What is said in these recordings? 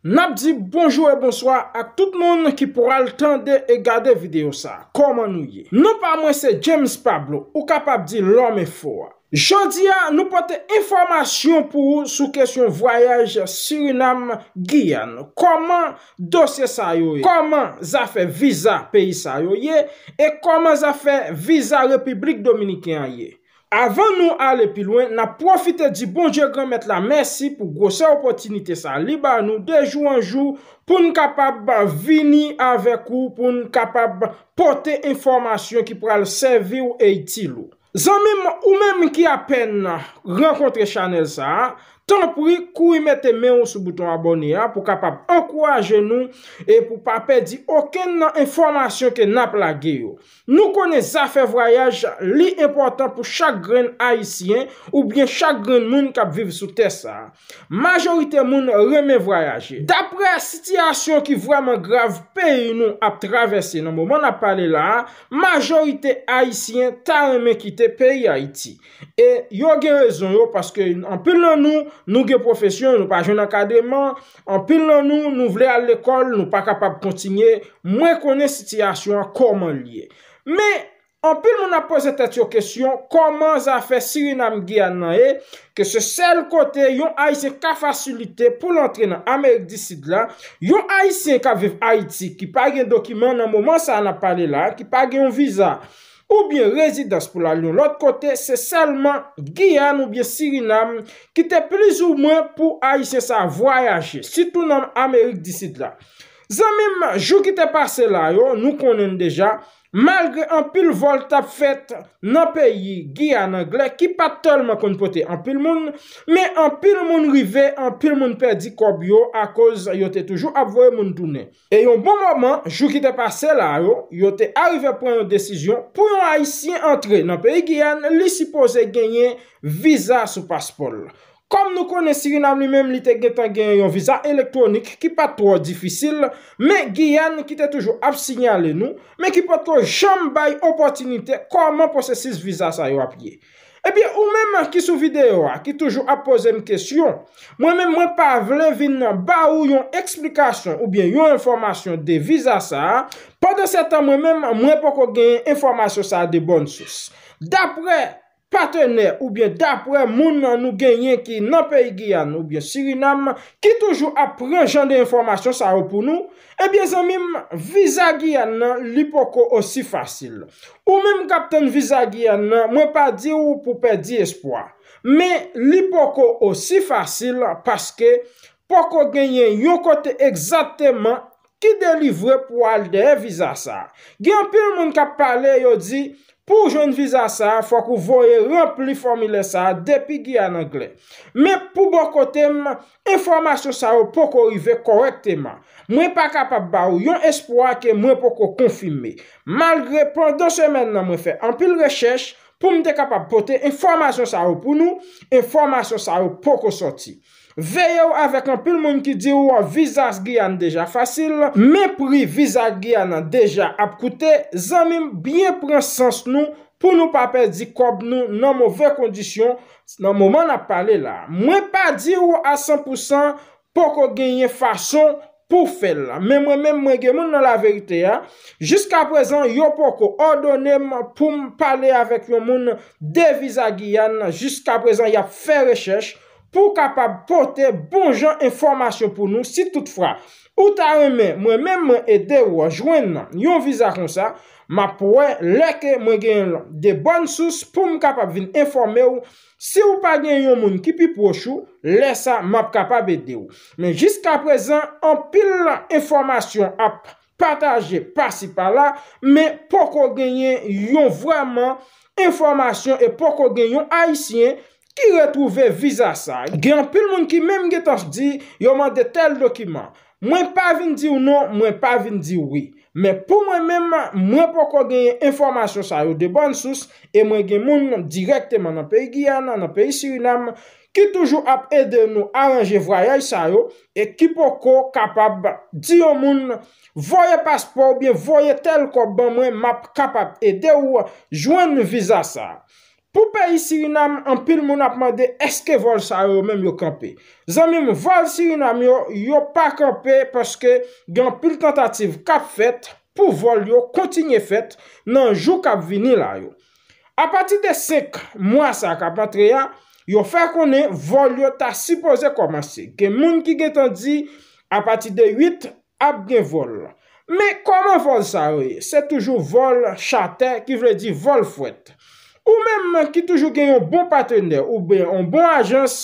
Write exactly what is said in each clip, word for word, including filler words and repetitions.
N ap di bonjou e bonswa ak tout moun ki pral tande e gade videyo sa. Kòman nou ye? Non pa mwen se James Pablo, ou kapab di Lòm Enfo a. Jodi a, nou pote enfòmasyon pou ou sou kesyon vwayaj Sirinam, Giyàn. Kòman dosye sa yo ye? Kòman zafè viza peyi sa yo ye? E kòman zafè viza Repiblik Dominiken an ye? Avan nou ale pi lwen, n ap pwofite di Bondye Granmèt la mèsi pou gwosè opòtinite sa li ba nou de jou an jou pou n kapab vini avèk ou, pou n kapab pote enfòmasyon ki pral sèvi w e itil ou. Zanmi m, ou menm ki apèn rankontre chanèl sa a, tanpri kouri mete men w sou bouton abòne a pou kapab ankouraje nou e pou pa pèdi okenn nan enfòmasyon ke n ap lage yo. Nou konnen zafè vwayaj, li enpòtan pou chak grenn Ayisyen oubyen chak grenn moun k ap viv sou tè sa a. Majorite moun renmen vwayaje. Daprè sitiyasyon ki vrèman grav peyi nou ap travèse nan moman n ap pale la a, majorite Ayisyen ta renmen kite peyi Ayiti. E yo gen rezon yo, paske anpil nan nou, nou gen pwofesyon, nou pa jwenn ankadreman, anpil nan nou, nou vle al lekòl, nou pa kapab kontinye. Mwen konnen sitiyasyon an kòman l ye. Men, anpil moun ap poze tèt yo kesyon, kòman zafè Sirinam, Giyàn nan ye, ke se sèl kote yon Ayisyen ka fasilite pou l antre nan Amerik di Sid la, yon Ayisyen k ap viv Ayiti, ki pa gen dokiman nan moman sa a n ap pale la, ki pa gen yon viza, oubyen rezidans pou l al yon lòt kote, se sèlman Giyàn oubyen Sirinam ki te plizoumwen pou Ayisyen sa a vwayaje, sitou nan Amerik di Sid la. Zanmi m, jou ki te pase la yo, nou konnen l deja, malgre anpil vòl t ap fèt nan peyi Giyàn Anglè, ki pa t tèlman konn pote anpil moun, men anpil moun rive, anpil moun pèdi kòb yo akoz yo te toujou ap voye moun tounen. E yon bon moman, jou ki te pase la yo, yo te arive pran yon desizyon pou yon Ayisyen antre nan peyi Giyàn, li sipoze genyen viza sou paspò l. Kòm nou konnen Sirinam li menm, li te gentan genyen yon viza elektwonik ki pa t twò difisil, men Giyàn ki te toujou ap siyale nou, men ki potko janm bay opòtinite kòman pwosesis viza sa yo ap ye. Ebyen, ou menm ki sou videyo a, ki toujou ap poze m kesyon, mwen menm mwen pa vle vin ba ou yon eksplikasyon oubyen yon enfòmasyon de viza sa a, pandan se tan mwen menm mwen poko genyen enfòmasyon sa a de bòn sous. Daprè patnè oubyen daprè moun nou genyen ki nan peyi Giyàn oubyen Sirinam, ki toujou ap pran jan de enfòmasyon sa yo pou nou, ebyen zanmi m, viza Giyàn nan, li poko osi fasil. Ou menm k ap tann viza Giyàn nan, mwen pa di w pou pèdi espwa. Men li poko osi fasil paske poko genyen yon kote egzakteman ki delivre pou al dèyè viza sa a. Gen anpil moun k ap pale, yo di, pou w jwenn viza sa a, fòk ou voye ranpli fòmilè sa a depi Giyàn Anglè. Men pou bò kote m, enfòmasyon sa yo poko rive kòrèkteman. Mwen pa kapab ba w yon espwa ke mwen poko konfime. Malgre pandan semèn nan mwen fè anpil rechèch pou m te kapab pote enfòmasyon sa yo pou nou, enfòmasyon sa yo poko sòti. Veye w avèk anpil moun ki di w viza Giyàn deja fasil, men pri viza Giyàn nan deja ap koute, zanmi m, byen pran sans nou pou nou pa pèdi kòb nou nan move kondisyon nan moman n ap pale la. Mwen pa di w a san pou san poko genyen fason pou fè l. Men mwen menm, mwen gen moun nan laverite a, jiskaprezan, yo poko òdone m pou m pale avèk yon moun de viza Giyàn. Jiskaprezan, y ap fè rechèch pou kapab pote bon jan enfòmasyon pou nou. Si toutfwa ou ta renmen mwen menm mwen ede w jwenn yon viza konsa, m ap wè lè ke mwen gen de bòn sous pou m kapab vin enfòme w. Si w pa gen yon moun ki pi pwòch ou, lè sa m ap kapab ede w. Men jiskaprezan, anpil enfòmasyon ap pataje pasi pala, men poko genyen yon vrèman enfòmasyon e poko gen yon Ayisyen ki retwouve viza sa. Gen anpil moun ki menm gentan di yo mande tèl dokiman. Mwen pa vin di w non, mwen pa vin di w wi. Men pou mwen menm, mwen poko genyen enfòmasyon sa yo de bòn sous, e mwen gen moun dirèkteman nan peyi Giyàn, nan peyi Sirinam, ki toujou ap ede nou aranje vwayaj sa yo, e ki poko kapab di yon moun, voye paspò oubyen voye tèl kòb ban mwen, m ap kapab ede w jwenn viza sa. Pou peyi Sirinam, anpil moun ap mande èske vòl sa yo menm yo kanpe. Zanmi m, vòl Sirinam yo, yo pa kanpe paske gen anpil tantativ k ap fèt pou vòl yo kontinye fèt nan jou k ap vini la yo. Apati de senk mwa sa k ap antre a, yo fè konnen vòl yo ta sipoze kòmanse. Gen moun ki gentan di apati de uit ap gen vòl. Men kòman vòl sa yo ye? Se toujou vòl chatè, ki vle di vòl fwèt. Ou menm ki toujou gen yon bon patnè oubyen yon bon ajans,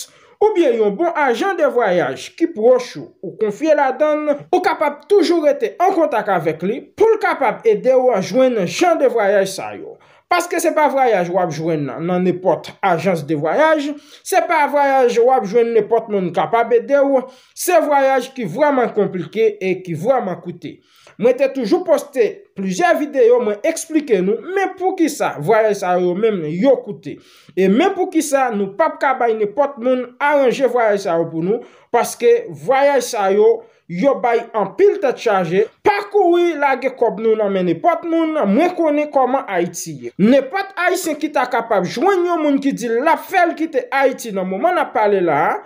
oubyen yon bon ajan de vwayaj ki pwòch ou, ou konfye ladan l, ou kapab toujou rete an kontak avèk li pou l kapab ede w jwenn jan de vwayaj sa yo. Paske se pa vwayaj w ap jwenn nan nenpòt ajans de vwayaj, se pa vwayaj w ap jwenn nenpòt moun kapab ede w, se vwayaj ki vrèman konplike e ki vrèman koute. Mwen te toujou poste plizyè videyo, mwen eksplike nou, men poukisa vwayaj sa yo menm yo koute. E men poukisa nou p ap ka bay nenpòt moun aranje vwayaj sa yo pou nou, paske vwayaj sa yo, yo bay anpil tèt chaje. Pa kouri lage kòb nou nan men nenpòt moun, mwen konnen kòman Ayiti ye. Nenpòt Ayisyen ki ta kapab jwenn yon moun ki di l ap fè l kite Ayiti nan moman n ap pale la a,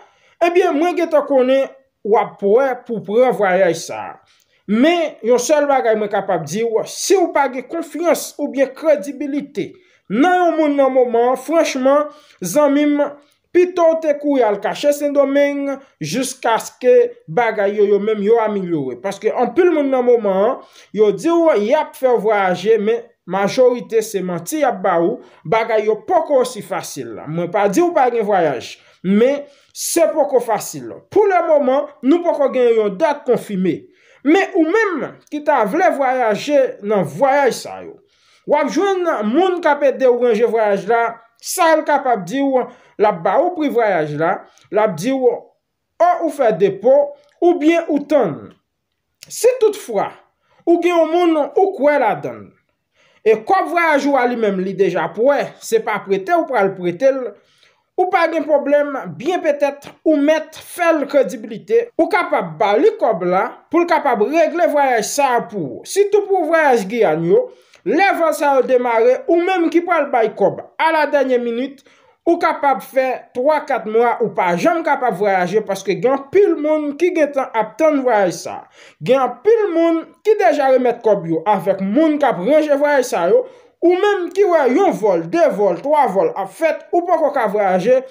ebyen, mwen gentan konnen w ap prè pou pran vwayaj sa a. Men, yon sèl bagay mwen kapab di w, si w pa gen konfyans oubyen kredibilite nan yon moun nan moman an, franchman, zanmi m, pito w te kouri al kache Sendomeng jiskaske bagay yo, yo menm, yo amelyore. Paske anpil moun nan moman an, yo di w y ap fè w vwayaje, men majorite se manti y ap ba ou, bagay yo poko osi fasil. Mwen pa di w pa gen vwayaj, men se poko fasil. Pou le moman, nou poko gen yon dat konfime. Men ou menm ki ta vle vwayaje nan vwayaj sa yo, w ap jwenn moun k ap ede w ranje vwayaj la, sa l kapab di w, l ap ba ou pri vwayaj la, l ap di w, o ou fè depo, oubyen ou tann. Si toutfwa ou gen yon moun ou kwè ladan l, e kòb vwayaj ou a li menm li deja prè, se pa prete ou pral prete l, ou pa gen pwoblèm, byen petèt ou mèt fè l kredibilite, ou kapab ba li kòb la pou l kapab regle vwayaj sa a pou ou. Sitou pou vwayaj Giyàn yo, lè vòl sa yo demare, ou menm ki pral bay kòb a la dènyè minit, ou kapab fè twa kat mwa ou pa janm kapab vwayaje paske gen anpil moun ki gentan ap tann vwayaj sa. Gen anpil moun ki deja remèt kòb yo avèk moun k ap ranje vwayaj sa yo. Ou menm ki wè yon vòl, de vòl, twa vòl ap fèt, ou poko ka vwayaje,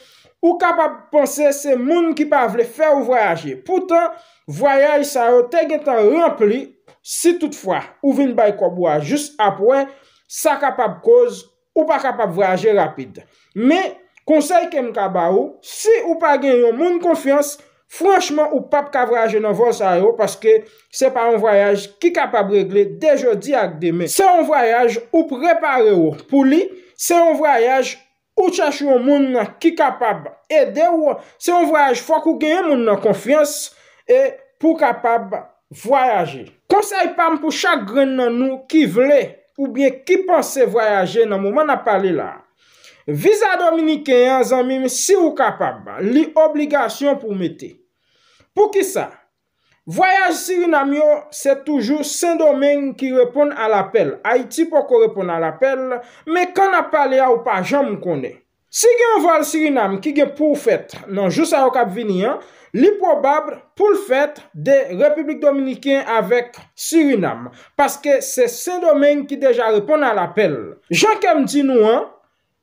ou kapab panse se moun ki pa vle fè ou vwayaje. Poutan, vwayaj sa yo te gentan ranpli. Si toutfwa ou vin bay kòb ou a jis apre, sa kapab koz ou pa kapab vwayaje rapid. Men, konsèy ke m ka ba ou, si ou pa gen yon moun konfyans, franchman, ou p ap ka vwayaje nan vòl sa yo, paske se pa yon vwayaj ki kapab regle de jodi ak demen. Se yon vwayaj ou prepare w pou li, se yon vwayaj ou chèche yon moun ki kapab ede w, se yon vwayaj fòk ou gen yon moun nan konfyans e pou w kapab vwayaje. Konsèy pa m pou chak grenn nan nou ki vle oubyen ki panse vwayaje nan moman n ap pale la a. Viza dominiken an, zanmi m, si ou kapab, li obligasyon pou w mete. Poukisa? Vwayaj Sirinam yo, se toujou Sendomeng ki reponn a lapèl. Ayiti poko reponn a lapèl, men kan n ap pale a, ou pa janm konnen. Si gen yon vòl Sirinam ki gen pou fèt nan jou sa yo k ap vini an, li pwobab pou l fèt de Repiblik Dominiken avèk Sirinam, paske se Sendomeng ki deja reponn a lapèl. Jan ke m di nou an,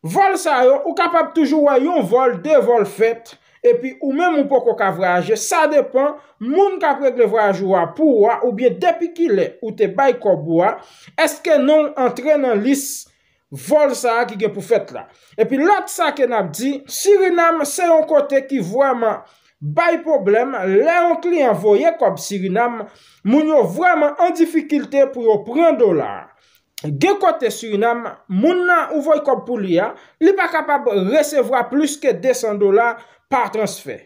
vòl sa yo, ou kapab toujou wè yon vòl, de vòl fèt, epi ou menm ou poko ka vwayaje. Sa depann moun k ap regle vwayaj ou a pou ou a, oubyen depi kilè ou te bay kòb ou a, èske non w antre nan lis vòl sa a ki gen pou fèt la. Epi lòt sa ke n ap di, Sirinam se yon kote ki vrèman bay pwoblèm. Lè yon kliyan voye kòb Sirinam, moun yo vrèman an difikilte pou yo pran dola a. Gen kote Sirinam, moun nan ou voye kòb pou li a, li pa kapab resevwa plis ke de san dola pa transfè.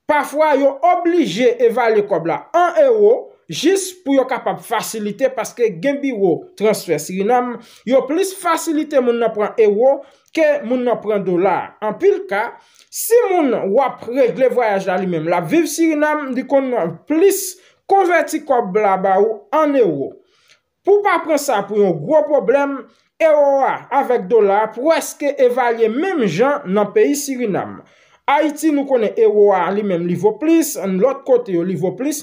Pafwa, yo oblije evalye kòb la an ewo, jis pou yo kapab fasilite, paske gen biwo transfè Sirinam, yo plis fasilite moun nan pran ewo ke moun nan pran dola. Anpil ka, si moun w ap regle vwayaj la li menm, l ap viv Sirinam, li konn plis konvèti kòb la ba ou an ewo. Pou w pa pran sa pou yon gwo pwoblèm, Ewo a avèk dola a prèske evalye menm jan nan peyi Sirinam. Ayiti, nou konnen ewo a li menm li vo plis, lòt kote yo li vo plis,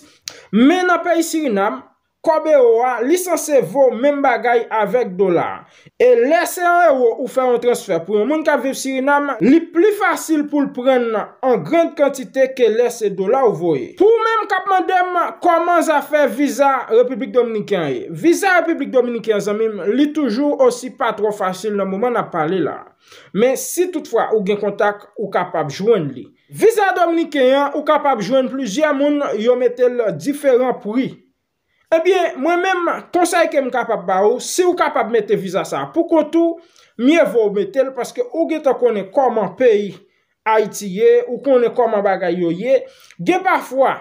men nan peyi Sirinam, kòb ewo a, li sanse vo menm bagay avèk dola a. E lè se an ewo ou fè yon transfè pou yon moun k ap viv Sirinam, li pli fasil pou l pran l an grann kantite ke lè se dola ou voye. Pou ou menm k ap mande m kòman zafè viza Repiblik Dominiken an ye. Viza Repiblik Dominiken an, zanmi m, li toujou osi pa twò fasil nan moman n ap pale la. Men si toutfwa ou gen kontak, ou kapab jwenn li. Viza dominiken an, ou kapab jwenn plizyè moun, yo mete l diferan pri. Ebyen, mwen menm, konsèy ke m kapab ba ou, si ou kapab mete viza sa a pou kont ou, mye vo ou mete l, paske ou gentan konnen kòman peyi Ayiti ye, ou konnen kòman bagay yo ye. Gen pafwa,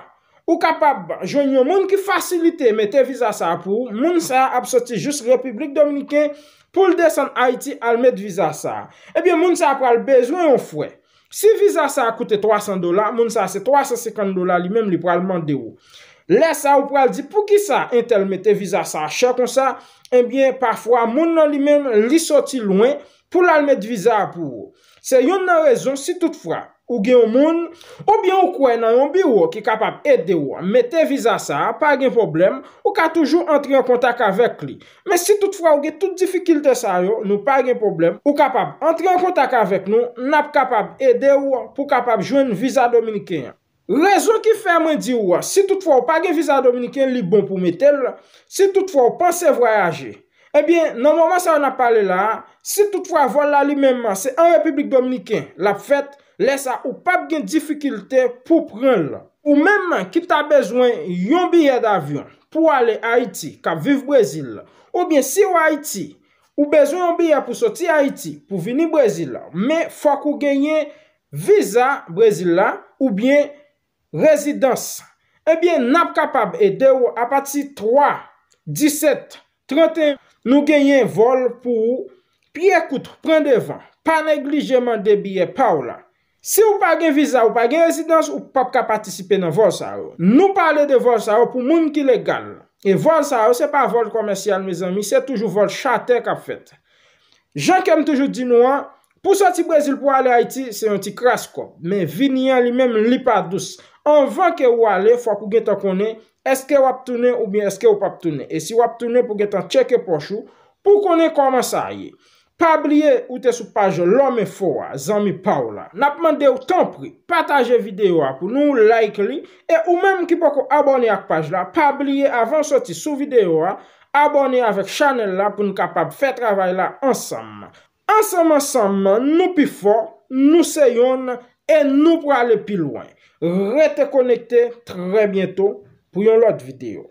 ou kapab jwenn yon moun ki fasilite mete viza sa a pou ou. Moun sa a ap soti jis Repiblik Dominiken pou l desann Ayiti al met viza sa a. Ebyen, moun sa a pral bezwen yon frè. Si viza sa a koute twa san dola, moun sa a se twa san senkant dola li menm li pral mande ou. Lè sa a, ou pral di, "Poukisa entèl mete viza sa a chè konsa?" Ebyen, pafwa, moun nan li menm, li soti lwen pou l al met viza a pou ou. Se youn nan rezon, si toutfwa ou gen yon moun, oubyen ou kwè nan yon biwo ki kapab ede w mete viza sa a, pa gen pwoblèm, ou ka toujou antre an kontak avèk li. Men si toutfwa ou gen tout difikilte sa yo, nou pa gen pwoblèm, ou kapab antre an kontak avèk nou, n ap kapab ede w pou w kapab jwenn viza dominiken an. Rezon ki fè mwen di w, si toutfwa ou pa gen viza dominiken, li bon pou w mete l, si toutfwa ou panse vwayaje. Ebyen, nan moman sa a n ap pale la a, si toutfwa vòl la li menm se an Repiblik Dominiken l ap fèt, lè sa a ou p ap gen difikilte pou pran l. Ou menm ki ta bezwen yon biyè davyon pou w ale Ayiti, k ap viv Brezil, oubyen si w Ayiti, ou bezwen yon biyè pou soti Ayiti, pou vini Brezil, men fòk ou genyen viza Brezil la, oubyen rezidans. Ebyen, n ap kapab ede w apati twa, disèt, tranteyen. Nou genyen vòl pou ou. Pye kout, pran devan. Pa neglije mande biyè pa w la. Si ou pa gen viza, ou pa gen rezidans, ou p ap ka patisipe nan vòl sa yo. Nou pale de vòl sa yo pou moun ki legal. E vòl sa yo, se pa vòl kòmèsyal, mezanmi, se toujou vòl chatè k ap fèt. Jan ke m toujou di nou an, pou soti Brezil pou ale Ayiti, se yon ti kras kòb. Men vini an li menm, li pa dous. Anvan ke ou ale, fòk ou gentan konnen èske w ap tounen oubyen èske ou p ap tounen. E si w ap tounen, pou gentan tcheke pòch ou, pou konnen kòman sa ye. Pa bliye, ou te sou paj Lòm Enfo a, zanmi pa w la. N ap mande w, tanpri, pataje videyo a pou nou, like li, e ou menm ki poko abòne ak paj la, pa bliye, avan w soti sou videyo a, abòne avèk chanèl la pou n kapab fè travay la ansanm. Ansanm, ansanm, nou pi fò, nou se yonn, e nou prale pi lwen. Rete konekte, trè byento pou yon lòt videyo.